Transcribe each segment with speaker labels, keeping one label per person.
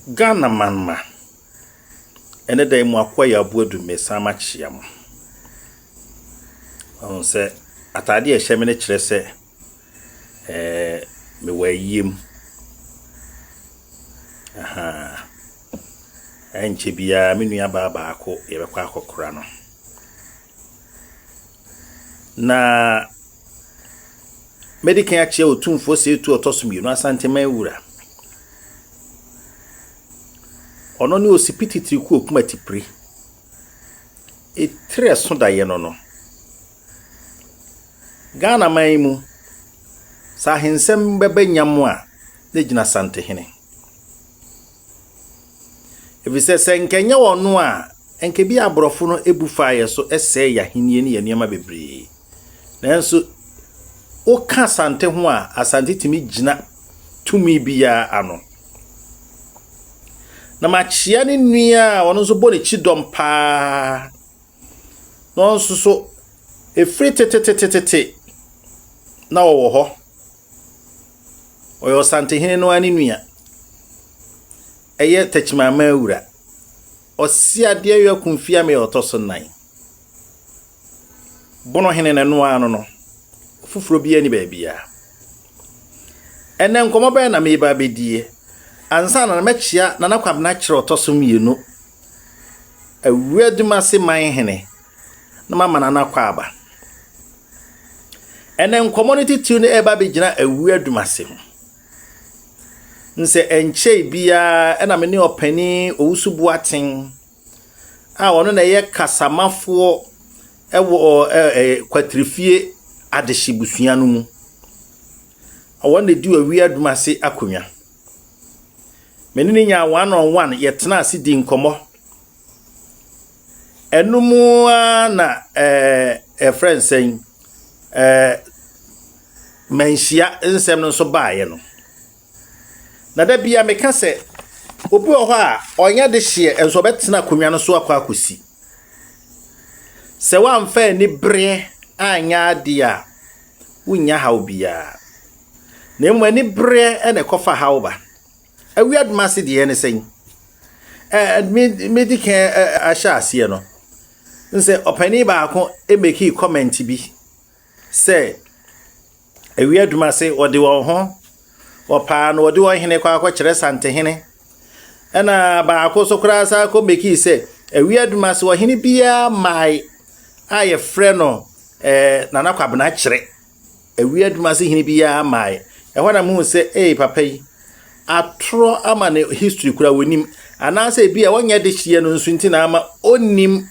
Speaker 1: Ghana manma, ɛnɛ da yi mo akoa yɛ aboa du mesan makyea mo. Ɔhu sɛ ataadeɛ a ɛhyɛ me no kyerɛ sɛ ɛɛ mewɔ ayie mu. Ahaa. Ɛnkyɛ biara me nua baa baako yɛbɛkɔ akɔkora no. Na mɛdi kan akyea Otumfoɔ Seetu a ɔtɔ so mmienu, Asanteman wura. Ɔno ne Osipi Titiri Kuo Kuma Tipire. Etire ɛso daeɛ no no. Ghana man yi mu, sɛ ahensɛm bɛba nyam a, na gyina Asantehene. Efisɛ sɛ nka ɛnyɛ ɔno a, nka bi aborɔfo no bu faa yɛ so sɛe yɛn ahenni ne yɛn nneɛma bebree. Nanso woka Asante ho a, Asante tumi gyina tumi biara ano. Na makyea ne nua a ɔno nso bɔ ne kyidɔm paa. Na ɔno nso so, ɛfiri tetetetete na ɔwɔ hɔ. Ɔyɛ Ɔsantehene no ara ne nua. Ɛyɛ Techiman wura. Ɔseadeɛ Yɔ Akumfiame a ɔtɔ so nan. Bono hene no ɛno ara no no. Foforɔ biara ni baabiara. Ɛnɛ nkɔmmɔ bɛn na mereba abɛdie? Ansa na mɛkyea Nana Kwabena Kyerɛ ɔtɔ so mmienu, Awuradumase man hene, na mama Nana Akwaaba. Ɛnɛ nkɔmmɔ no titiriw no ɛreba abɛgyina Awuradumase ho. Nsɛ ɛnkyɛe biara ɛna me ne ɔpanin Owusu Boateng a ɔno na ɛyɛ kasamafoɔ wɔ ɛɛ Kwatirifie adehye busua no mu. Ɔno na ɛdi Owia Adumase akonnwa. Me ne no nyaa one on one, yɛtenaa ase dii nkɔmmɔ. Ɛno mu ara na ɛɛ yɛfrɛ no sɛn, ɛɛ manhyia nsɛm no nso baeɛ no. Na da biara meka sɛ, obi wɔ hɔ a ɔnyɛ dehyeɛ nso ɔbɛtena akonnwa no so akɔ akɔsi. Sɛ woamfa anibereɛ anyɛ adeɛ a, wonnya haw biara. Na mmom anibereɛ na ɛkɔfa haw ba. Awia adwuma ase deɛ ne sɛn? Ɛɛ me medi kan ahyɛ aseɛ no, n sɛ ɔpanin baako mekii comment bi sɛ Awia adwuma ase wɔde wɔn ho wɔpaa no wɔde wɔn hene kɔ akɔkyerɛ Santehene. Ɛna baako nso koraa san kɔ mekii sɛ Awia adwuma ase ɔhene biara mmae a yɛfrɛ no ɛɛ Nana Kwabena Kyerɛ. Awia adwuma ase hene biara mmae. Ɛhɔ na muhu sɛ ee papa yi atorɔ ama ne history koraa wɔnim anaasɛ ebi a wɔnyɛ dehyeɛ no nso nti na ama ɔnnim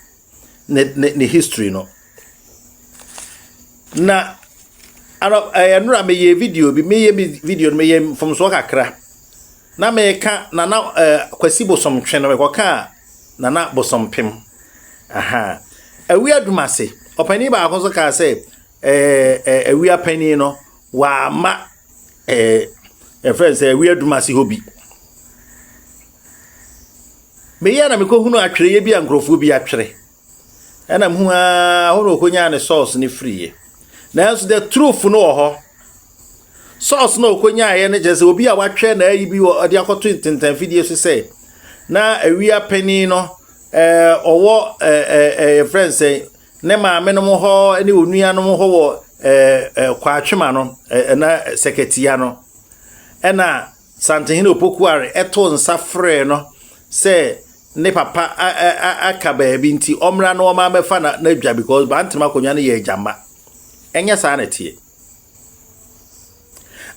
Speaker 1: ne ne ne history no. Na ano ɛyɛ nnora meyɛ video bi meyɛ video no meyɛ mfomsoɔ kakra na meka nana ɛɛ Kwasi Bosomtwe no mekɔkaa Nana Bosompem aha Awia Dumase ɔpanin baako nso kaa sɛ ɛɛ ɛɛ Awia panin no wama ɛɛ yɛfrɛ no sɛ Awia Dumase hɔ bi. Meyɛɛ na mekɔhunuu atwerɛeɛ bi a nkurɔfoɔ bi atwerɛ. Ɛna mehu ara hɔ na ɔkɔnyaa ne source no firiiɛ. Nanso the truth no wɔ hɔ. Source no a ɔkɔnyaeɛ no kyerɛ sɛ obi a watwerɛ na ayi bi wɔ ɔde akɔto ntentanfidie so sɛ na awia panin no ɛɛ ɔwɔ ɛɛ ɛɛ yɛfrɛ no sɛ ne maame nom hɔ ne onuanom hɔ wɔ ɛɛ ɛɛ Kwatwema no ɛɛ na Sɛkɛtia no ɛna Santehene Opoku-Ware too nsa frɛɛ no sɛ ne papa aka baabi nti ɔmmra na ɔma mmɛfa n'adwa because Bantama akonnwa no yɛ agyama. Ɛnyɛ saa na ɛteɛ.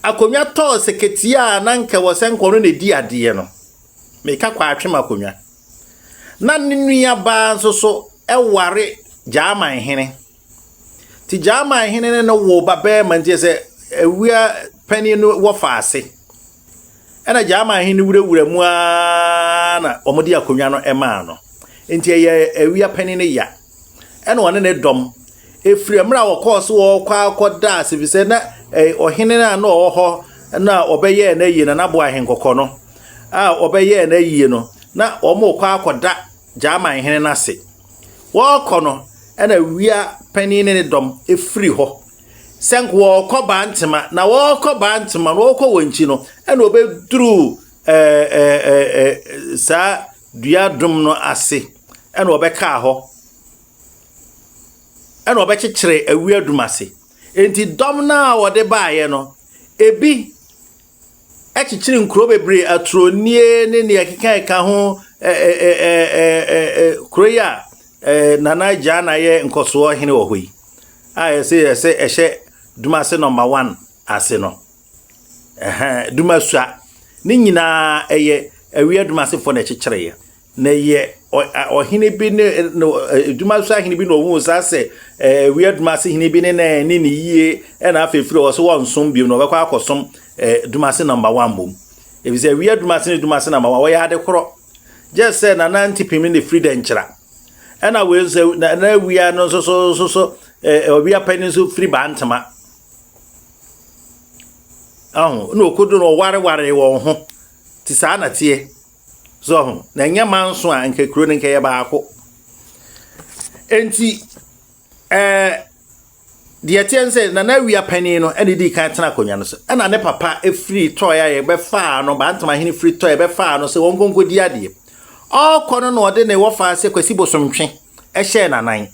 Speaker 1: Akonnwa tɔɔ seketeɛ a na nka wɔ sɛ nka ɔno na ɛdi adeɛ no. Meka Kwatwem akonnwa. Na ne nuabaa nso so ware Gyaman hene. Nti Gyaman hene ne no woo ba barima nti sɛ awia panin no wɔ faase. Ɛna Gyaman hene no wurawura mu ara na wɔde akonnwa no maa no. Nti ɛyɛ awia panin no ya. Ɛna ɔne ne dɔm ɛfiri mmerɛ a wɔkɔɔ so wɔkɔ akɔda ase fi sɛ na ɔhene no a na ɔwɔ hɔ na ɔbɛyɛɛ no ayie na n'aboa ahenkɔkɔ no a ɔbɛyɛɛ no ayie no na wɔkɔ akɔda Gyaman hene no ase. Wɔrekɔ no, ɛna wia panin ne ne dɔm firi hɔ sɛ nka wɔrekɔ Bantama. Na wɔrekɔ Bantama no, wɔrekɔ wɔn akyi no, ɛna wɔbɛduruu ɛɛ ɛɛ saa dua dom no ase ɛna ɔbɛkaa hɔ ɛna ɔbɛkyekyere Awia ase. Enti dɔm no a wɔde baeɛ no, ebi kyekyere nkuro bebree, Aturonie ne nea ɛkeka ho, kuro yi a Nana Agyaa na yɛ nkɔsoɔ hene wɔ hɔ yi, a yɛsɛ yɛsɛ ɛhyɛ Dumase number one ase no. Ɛhɛn, Dumasua. Ne nyinaa ɛyɛ Awia Dumasefoɔ na ɛkyekyereeɛ. Na ɛyɛ ɔhene bi ne Dumasua hene bi na ɔhuu saa sɛ Awia Dumase hene bi ne na ɛne ne yie, ɛna afei firi hɔ sɛ wɔnsom bio na ɔbɛkɔ akɔsom Dumase number one mmom. Ɛfiri sɛ Awia Dumase ne Dumase number one wɔyɛ ade korɔ. Gye sɛ Nana Ntipim ne firi Dɛnkyira. Ɛna wei nso Nana Awia no nso so nso so Awia panin nso firi Bantama. Aho, na ɔkɔdu no ɔwareware wɔn ho. Nti saa na teɛ. So ho, na ɛnyɛ manso a nka kuro no nka yɛ baako. Enti deɛ teɛ ne sɛ Nana Awia panin no ɛna di kan tena akonnwa no so. Ɛna ne papa firi tɔɛ a yɛbɛfaa no, Bantama hene firi tɔɛ bɛfaa no sɛ wɔn nkonko di adeɛ. Ɔrekɔ no na ɔde ne wɔfaa sɛ Kwasi Bosomtwe ɛhyɛɛ n'anan.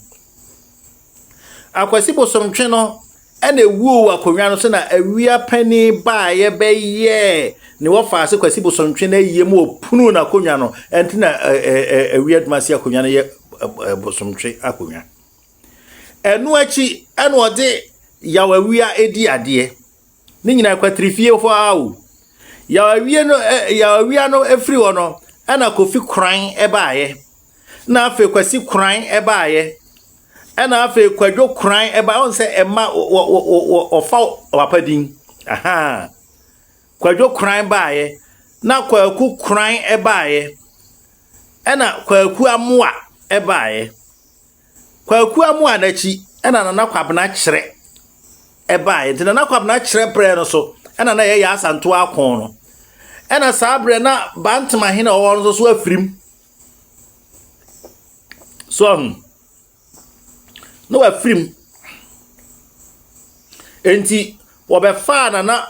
Speaker 1: Akwasi Bosomtwe no ɛna ewuo wɔ akonnwa no so na Awia panin baeɛ bɛyɛɛ ne wɔfaa sɛ Kwasi Bosomtwe no ayie mu ɔpunuu n'akonnwa no. Ɛnti na Awia Dumase akonnwa no yɛ Bosomtwe akonnwa. Ɛno akyi ɛna ɔde Yaw Awia edi adeɛ. Ne nyinaa kwatiri fie hɔ ara o. Yaw Awia no Yaw Awia no efiri hɔ no ɛna Kofi Koran ɛbaeɛ. Na afei Kwasi Koran ɛbaeɛ. Ɛna afei Kwadwo Koran ɛbaeɛ. Ɔn sɛ ɛma wɔ wɔ wɔ ɔfa papa din. Ahaa. Kwadwo Koran baeɛ. Na Kwaku Koran ɛbaeɛ. Ɛna Kwaku Amoa ɛbaeɛ. Kwaku Amoah n'akyi ɛna Nana Kwabena Kyerɛ ɛbaeɛ. Nti Nana Kwabena Kyerɛ berɛ no so ɛna na ɛyɛ Yaa Asantewaa ako no. Ɛna saa berɛ na Bantama hene a ɔwɔ no nso so afirim. So ahu. Na wafirim. Enti wɔbɛfaa Nana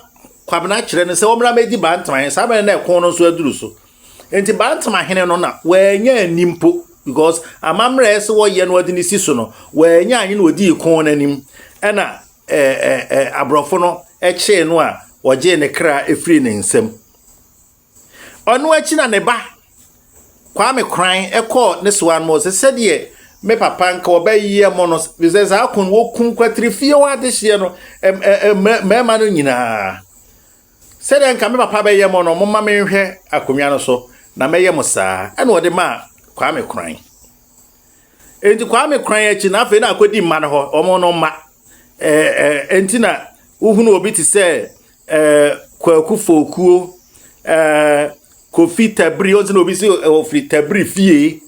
Speaker 1: Kwabena Kyerɛ no sɛ wɔmmra mmɛdi Bantama hene. Saa berɛ no na ɛko no nso aduru so. Enti Bantama hene no na wɔanya ani mpo because amammerɛ sɛ wɔyɛ no wɔde ne si so no, wɔanya anyi na wɔdii ko no anim. Ɛna ɛɛ ɛɛ aborɔfo no kyee no a wɔgyee ne kra firii ne nsam. Ɔno akyi na ne ba Kwame Koran kɔɔ ne soa no mu sɛ sɛdeɛ me papa nka wɔbɛyɛ mo no sɛ saa ko no wɔkum kwatiri fie hɔ adehyeɛ no mmarima no nyinaa. Sɛdeɛ nka me papa bɛyɛ mo no, momma menhwɛ akonnwa no so na mɛyɛ mo saa. Ɛna ɔde maa Kwame Koran. Enti Kwame Koran akyi na afei na akɔdi mma no hɔ, wɔn no mma. Ɛɛ enti na wohunu obi te sɛ ɛɛ Kwaku Fokuo, ɛɛ Kofi Tabiri, ɔnti na obi si ɔfiri Tabiri fie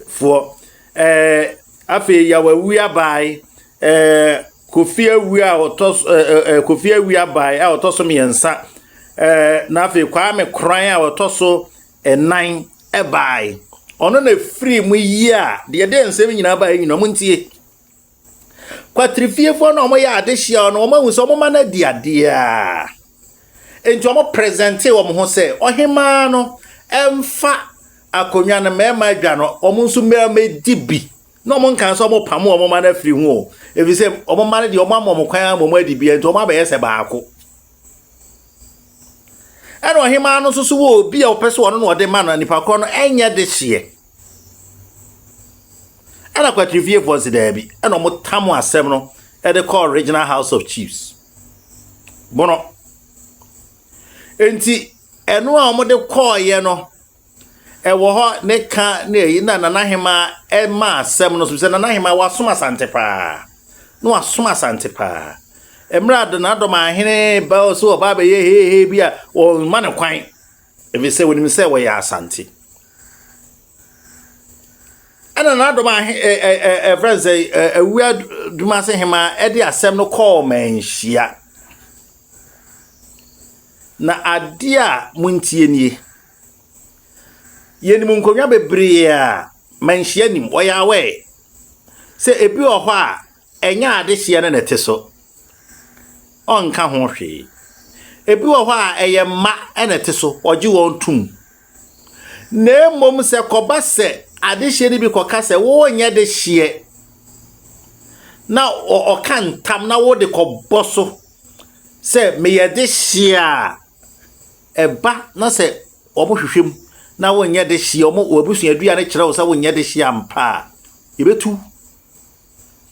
Speaker 1: foɔ. Ɛɛ afei Yawawi abae, ɛɛ Kofi Awi a ɔtɔ so ɛɛ ɛɛ Kofi Awi abae a ɔtɔ so mmiɛnsa. Ɛɛ na afei Kwame Koran a ɔtɔ so ɛnan ɛbae. Ɔno na efiri mu yi a deɛ ɛde nsɛm nyinaa bae nyinaa ɔmo ntie. Kwatirifiefoɔ no a wɔyɛ adehyeɛ no, wɔahu sɛ wɔn mma no adi adeɛ a. Enti wɔn presente wɔn ho sɛ ɔhemaa no mfa akonnwa no mmarima adwa no, wɔn nso mmara mmɛdi bi. Na wɔn nka sɛ wɔn pam wɔn mma no afiri ho o. Ɛfiri sɛ wɔn mma no deɛ wɔn ama wɔn kwan ama wɔn adi bi, nti wɔn abɛyɛ sɛ baako. Ɛna ɔhemaa no nso so wɔ obi a ɔpɛ sɛ ɔno na ɔde ma no, nipa korɔ no ɛnyɛ dehyeɛ. Ɛna kwatirifiefoɔ nso daabi. Ɛna wɔn tam asɛm no ɛde kɔɔ Regional House of Chiefs. Bono. Nti ɛno a wɔde kɔɔeɛ no ɛwɔ hɔ ne ka ne ɛyi na Nana Hemaa ɛma asɛm no so sɛ Nana Hemaa wasom Asante paa. Na wasom Asante paa. Mmerɛ a Nana Dɔmahene ba so ɔba abɛyɛ heihei bi a wɔmma no kwan. Ɛfiri sɛ wɔnim sɛ wɔyɛ Asante. Ɛna n'adɔm ahe ɛ ɛ ɛ ɛfrɛ no sɛ ɛ Awua Dumase hemaa ɛde asɛm no kɔɔ Manhyia. Na adeɛ a montie nie. Yɛnim nkonnwa bebree a Manhyia nim, wɔyɛ aware sɛ ebi wɔ hɔ a ɛnyɛ adehyeɛ no na ɛte so. Ɔnka ho hwee. Ebi wɔ hɔ a ɛyɛ mma na ɛte so, wɔgye wɔn tom. Na mmom sɛ kɔba sɛ adehyeɛ no bi kɔka sɛ wonyɛ dehyeɛ na ɔka ntam na wode kɔbɔ so sɛ meyɛ dehyeɛ a, ɛba na sɛ wɔhwehwɛ mu na wonyɛ dehyeɛ, wɔn w'abusuadua no kyerɛ wo sɛ wonyɛ dehyeɛ ampa a, yɛbɛtu.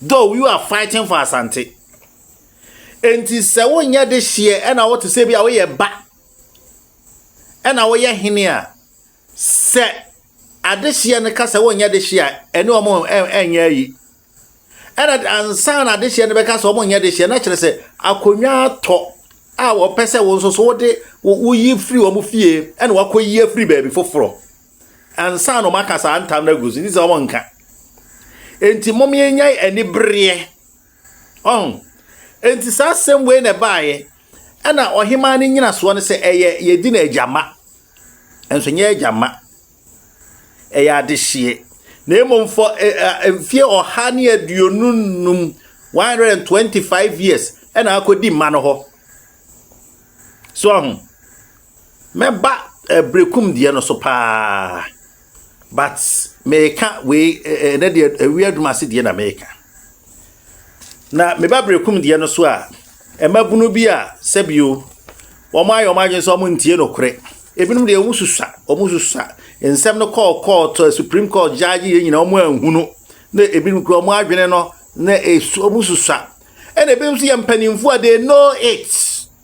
Speaker 1: Though you are fighting for Asante. Enti sɛ wonyɛ dehyeɛ ɛna wote sɛ bi a woyɛ ba ɛna woyɛ hene a, sɛ adehyeɛ no ka sɛ wonyɛ dehyeɛ a, ɛne wɔn ɛnyɛ ayi. Ɛna ansa na adehyeɛ no bɛka sɛ wɔn nyɛ dehyeɛ na kyerɛ sɛ akonnwa atɔ a wɔpɛ sɛ wɔn nso so wode woyi firi wɔn fie ɛna wakɔyi afiri baabi foforɔ ansa na wɔn aka saa ntam no agu so nti sɛ wɔn nka. Enti mom yɛnyae anibereɛ. Ɔho. Enti saa asɛm wei na ɛbaeɛ. Ɛna ɔhemaa no nyinasoɔ no sɛ ɛyɛ yɛdi no agyama. Nso nyɛ agyama. Ɛyɛ adehyeɛ. Na mmom for mfie 125, 125 years, ɛna akɔdi mma no hɔ. So ɔho. Mɛba berekum deɛ no so paa. But meka wei ɛnɛ deɛ awi adwuma ase deɛ na meka. Na meba berekum deɛ no so a, mmabunu bi a sɛbio wɔn ayɛ wɔn adwene sɛ wɔn ntie nokorɛ. Ebinom deɛ wɔn susua, wɔn susua. Nsɛm no kɔɔ kɔɔto, Supreme Court judge yɛ nyinaa wɔn anhunu. Na ebinom kura wɔn adwene no na esu wɔn susua. Ɛna ebinom nso yɛ mpanimfoɔ a they know it.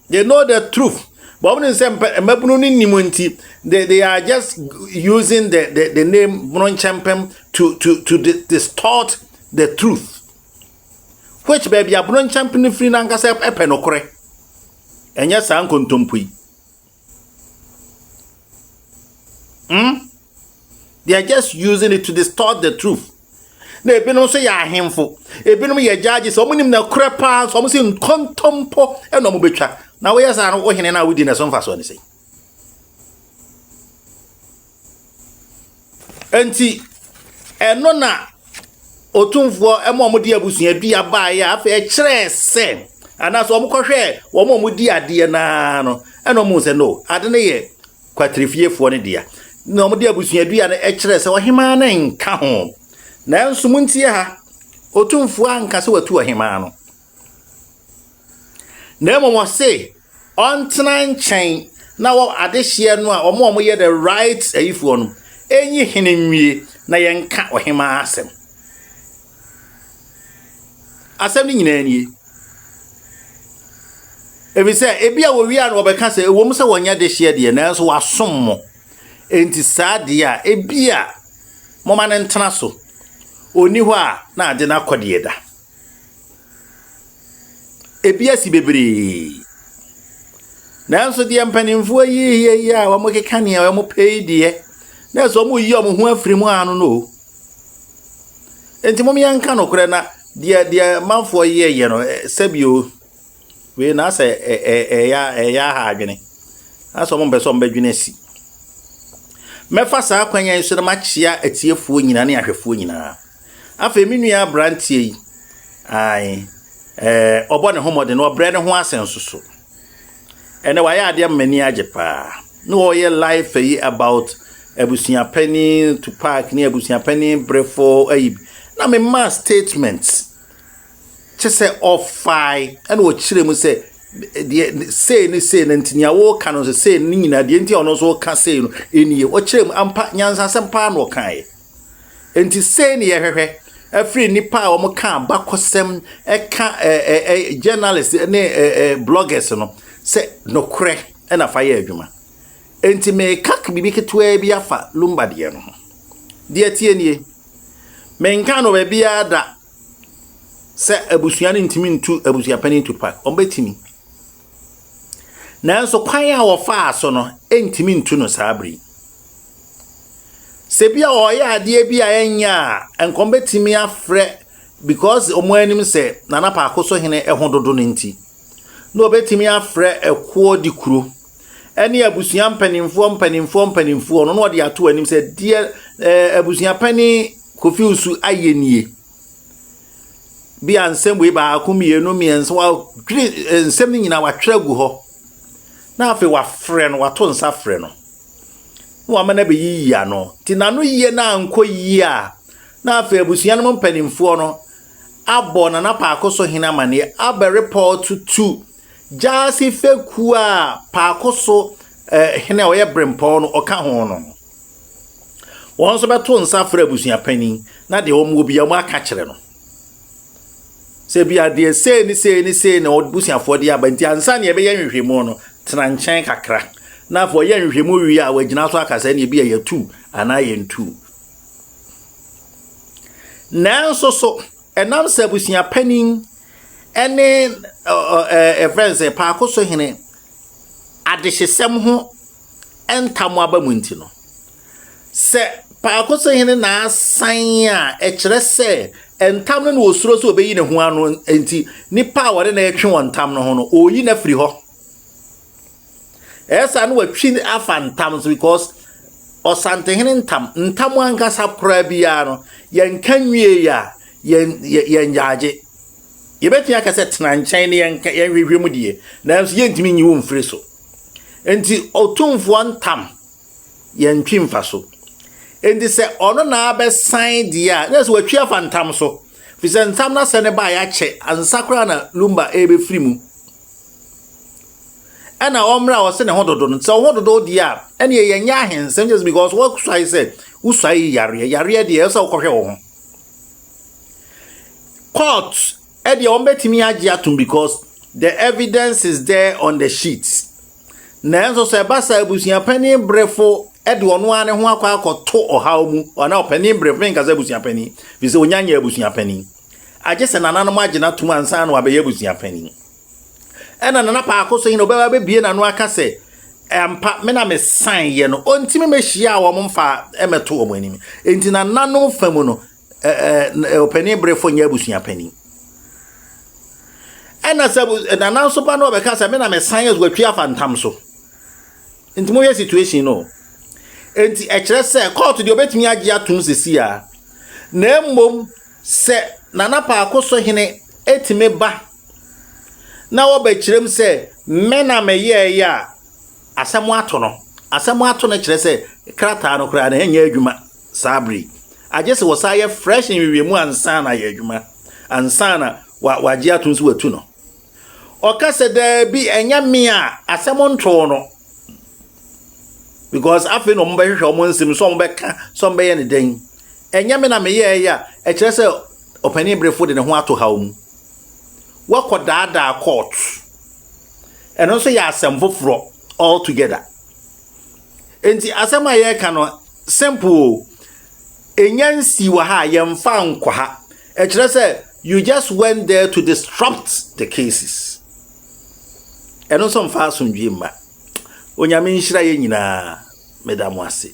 Speaker 1: They know the truth. But wɔn nim sɛ mmabunu no nim nti, they are just using the name Bono Nkyɛmpem to distort the truth. Which baabi a Bono Nkyɛmpem no firi n'ankasa ɛpɛ nokorɛ. Ɛnyɛ saa nkontompo yi. They are just using it to distort the truth. Na ebinom nso yɛ ahemfo, ebinom yɛ judges, wɔn nim nokorɛ paa nso wɔn sɛ nkontompo ɛna wɔn bɛtwa. Na woyɛ saa no, wo hene no a wodi na so mfasoɔ ne sɛ. Nti ɛno na otumfoɔ ɛma wɔn de abusua dua baeɛ a afei ɛkyerɛɛ sɛ anaasɛ wɔn kɔhwɛɛ wɔn a wɔn di adeɛ naa no ɛna wɔn sɛ no ade no yɛ kwatirifiefoɔ no dea. Na wɔn de abusua dua no ɛkyerɛɛ sɛ ɔhemaa no nka ho. Nanso montie ha, otumfoɔ anka sɛ watu ɔhemaa no. Na mmom ɔse ɔntena nkyɛn na wɔ adehyeɛ no a wɔn a wɔyɛ the right ayifoɔ no ɛnyi hene nwie na yɛnka ɔhemaa asɛm. Asɛm no nyinaa nie. Ɛfiri sɛ ebi a wɔwie a na wɔbɛka sɛ ɛwom sɛ wɔnyɛ dehyeɛ deɛ nanso wɔasom mo. Enti saa deɛ a ebi a moma no ntena so. Ɔnni hɔ a na ade no akɔ deɛ da. Ebi asi bebree. Nanso deɛ mpanimfoɔ yi yɛ yi a wɔkeka nea wɔpɛ yi deɛ, na ɛsɛ wɔyi wɔn ho afiri mu ano no o. Enti mom yɛnka nokorɛ na deɛ deɛ manfoɔ yɛyɛ no sɛbio wei na asɛ ɛyɛ ɛyɛ aha adwene. Asɛ wɔn mpɛ sɛ wɔn bɛdwene asi. Mɛfa saa kwan yi so na makyea atiefoɔ nyinaa ne ahwɛfoɔ nyinaa. Afei me nua aberanteɛ yi, ae, ɛɛ ɔbɔ ne ho mmɔden na ɔbrɛ ne ho ase nso so. Ɛnɛ wayɛ adeɛ ama m'ani agye paa. Na ɔyɛ live yi about abusuapanin Tupac ne abusuapanin Brefo ayi. Na me maa statement kyɛ sɛ ɔfae ɛna ɔkyerɛ mu sɛ deɛ sei ne sei no nti nea wɔreka no nso sei ne nyinaa deɛ nti a ɔno nso ɔka sei no ɛnie. Ɔkyerɛ mu ampa nyansasɛm paa na ɔkaeɛ. Enti sei ne yɛhwehwɛ afiri nnipa a wɔka abakɔsɛm ɛka ɛ ɛ journalist ne ɛ ɛ bloggers no sɛ nokorɛ ɛna fa yɛ adwuma. Enti meka biribi ketewaa bi afa Lumba deɛ no ho. Deɛ tie nie, menka no baabiara da sɛ abusua no ntumi ntu abusuapanin Tupac, wɔbɛtumi. Nanso kwan a wɔfaa so no ntumi ntu no saa bere yi. Sɛ bi a ɔyɛ adeɛ bi a ɛnyɛ a, nka wɔbɛtumi afrɛ because wɔn anim sɛ Nana Paako so hene ho dodo no nti. Na wɔbɛtumi afrɛ ɛkoɔ di kuro ɛne abusua mpanimfoɔ mpanimfoɔ mpanimfoɔ no na wɔde ato anim sɛ deɛ ɛɛ abusua panin Kofi Osu ayɛ nie. Bi a nsɛm wei baako mmienu mmiɛnsa wadwene nsɛm no nyinaa watwerɛ agu hɔ. Na afei wafrɛ no, wato nsa frɛ no, na wama no abɛyiyi ano. Nti n'ano yie no ankɔ yie a, na afei abusua no mu mpanimfoɔ no abɔ Nana Paako so hene amaneɛ abɛ report to Gyaase fekuo a Paako so hene a ɔyɛ berempɔn no ɔka ho no. Wɔn nso bɛto nsa frɛ abusua panin na deɛ wɔn wɔ bia wɔn aka kyerɛ no. Sɛ bi adeɛ sei ne sei ne sei na abusuafoɔ de aba, nti ansa na yɛbɛyɛ nhwehwɛmu no, tena nkyɛn kakra. Na afei ɔyɛ nhwehwɛmu wie a, wagyina so aka sɛ ɛne ebi a yɛtu anaa yɛntu. Nanso so ɛnam sɛ abusua panin ɛne ɛfrɛ sɛ Paako so hene adehyesɛm ho ntam aba mu nti no, sɛ Paako so hene na asan a, ɛkyerɛ sɛ ntam no na osuro sɛ ɔbɛyi ne ho ano, nti nipa a wɔde na ɛtwe wɔn ntam no ho no, ɔreyi no afiri hɔ. Ɛyɛ saa no, watwi afa ntam so, because Ɔsantehene ntam ankasa koraa biara no, yɛnka nwie a yɛn gyaagye. Yɛbɛtumi aka sɛ tena nkyɛn ne yɛnka yɛnhwehwɛ mu deɛ, nanso yɛntumi nyi wo mfiri so. Nti Ɔtumfoɔ ntam yɛntwi mfa so. Nti sɛ ɔno na abɛsan deɛ a, na sɛ watwi afa ntam so, fi sɛ ntam no asɛ ne ba a yɛakyɛ ansa koraa na Lumba ɛrebɛfiri mu. Ɛna ɔmmerɛ a ɔsɛ ne ho dodo no, sɛ wo ho dodo deɛ a, ɛne yɛnyɛ ahensɛm, just because wɔsuae sɛ wosuae yareɛ yareɛ deɛ, ɛsɛ sɛ wokɔhwɛ wo ho. Court ɛdeɛ, wɔn bɛtumi agye atom because the evidence is there on the sheet. Nanso sɛ ɛba sɛ abusuapanin berefo ɛde ɔno ara ne ho akɔ akɔto ɔhaw mu, ɔna ɔpanin berefo, menka sɛ abusuapanin, fi sɛ onya nyɛ abusuapanin, agye sɛ nananom agye n'atom ansa na wabɛyɛ abusuapanin. Ɛna Nana Paako so hene ɔbɛba bɛbie n'ano aka sɛ ɛmpa me na mesan yɛ no, ɔntumi mɛhyia a wɔn mfa mɛto wɔn anim. Nti nananom fa mu no, ɔpanin berefo nyɛ abusuapanin. Ɛna sɛ nana nso ba no, ɔbɛka sɛ me na mesan yɛ, watwi afa ntam so. Nti moyɛ situation no, nti ɛkyerɛ sɛ court deɛ, ɔbɛtumi agye atom sisi a, na mmom sɛ Nana Paako so hene etumi ba na wɔbɛkyerɛ mu sɛ me na meyɛɛyɛ a, asɛm ato no. Asɛm ato no kyerɛ sɛ krataa no koraa na ɛnyɛ adwuma saa bere, agye sɛ wɔsan yɛ fresh nhwehwɛmu ansa na yɛ adwuma, ansa na wagye atom sɛ watu no. Ɔka sɛ daabi, ɛnyɛ me a, asɛm ntoo no, because afei na wɔn bɛhwehwɛ wɔn nsɛm sɛ wɔn bɛka sɛ wɔn bɛyɛ ne dɛn. Ɛnyɛ me na meyɛɛyɛ a, ɛkyerɛ sɛ ɔpanin berefo de ne ho ato haw mu, wakɔ daadaa court. Ɛno nso yɛ asɛm foforɔ altogether. Nti asɛm a yɛreka no simple o, enya nsi wɔ ha a, yɛmfa nkɔ ha. Ɛkyerɛ sɛ you just went there to disrupt the cases. Ɛno nso mfa asomdwie mma. Onyame nhyira yɛ nyinaa. Meda mo ase.